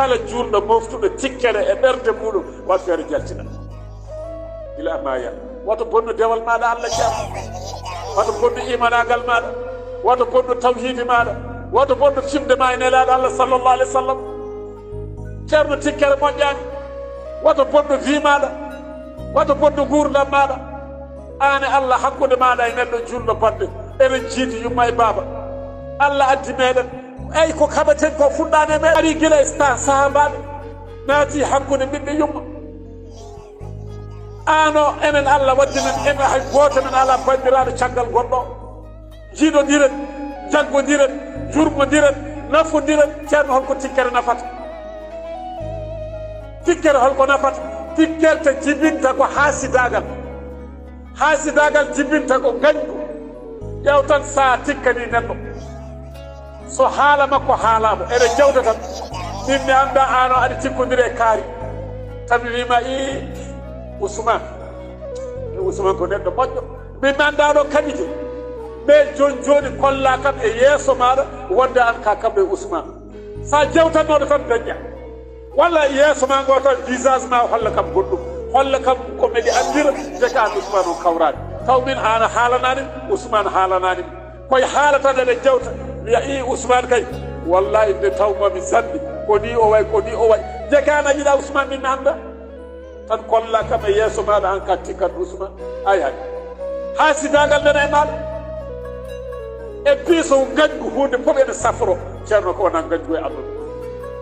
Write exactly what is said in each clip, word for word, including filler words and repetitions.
Kala juulɗo moftuɗo tikkere e ɓernde muɗum, wa feere jaltina. Ila maya. Woto bonnu dewal maaɗa Allah, Ceerno. Woto bonnu imanaagal maaɗa. Woto bonnu tawhiidi maaɗa. Woto bonnu fimde ma e Nelaaɗo Allah sallallahu alaihi wasallam. Ceerno, tikkere moƴƴaani. Woto bonnu vie maaɗa. Woto bonnu nguurndam maaɗa. Aan e Allah, hakkunde maaɗa e neɗɗo juulɗo bonde. Eɗen jiidi yumma e baaba. Allah addi meɗen. Eyi, ko kaɓaten ko fuɗɗaani e meɗen. Ari gila e sa-, sahaabaaɓe. Naati hakkunde ɓiɓɓe yumma. Aan o, enen Allah waddi men, en hay gooto men alaa banndiraaɗo caggal goɗɗo. Jiiɗondiren, jaggondiren, jurmondiren, nafondiren. Ceerno, holko tikkere nafata? Tikkere holko nafata? Tikkere jibinta ko haasidaagal. Haasidaagal jibinta ko ngañgu. Ƴeew tan, sa tikkani neɗɗo, so haala makko haalama, eɗen jewta tan. Min mi annda, aan o aɗa tikkondiri e kaari. Tan mi wiima, "Ii, Ousmane." E Ousmane ko neɗɗo moƴƴo. Min mi annda ɗo kaɓide. Mais joni joni kolla kam e yeeso maaɗa wonde aan ka kaɓɗo e Ousmane. Sa jewtannoɗo tan dañƴa. Walla yeeso ma ngo tan, visage ma holla kam goɗɗum. Holla kam ko meɗi anndira, nde ka an Ousmane on kawraani. Taw min aan a haalanaani, Ousmane haalanaani. Koye haala tan eɗen jewta. Wiya, "Ii, Ousmane kay, wallahi nde taw mami zanni. Ko ni o way, ko ni o way." Nde ka an a yiɗa Ousmane, min mi annda. Tan kolla kam e yeeso maaɗa, an ka tikkan Ousmane. Ay, ay. Haasidaagal nana e maaɗa. E piiso ngañgu, huunde fof ene safro. Ceerno, ko wona ngañgu e aduna.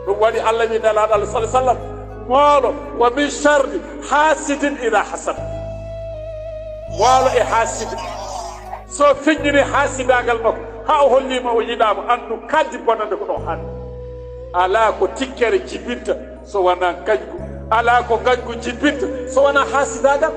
Ɗum waɗi Allah wi Nelaaɗo Allah sallallahu alaihi wasallam, moolo, "Wa min sharri hasidin ida hasad." Moolo e haasidi. So feññini haasidaagal makko, haa o holliima o yiɗaama, anndu kaldi bonande ko ɗo hannde. Alaa ko tikkere jibinta so wonaa ngañgu. Alaa ko ngañgu jibinta so wonaa haasidaagal.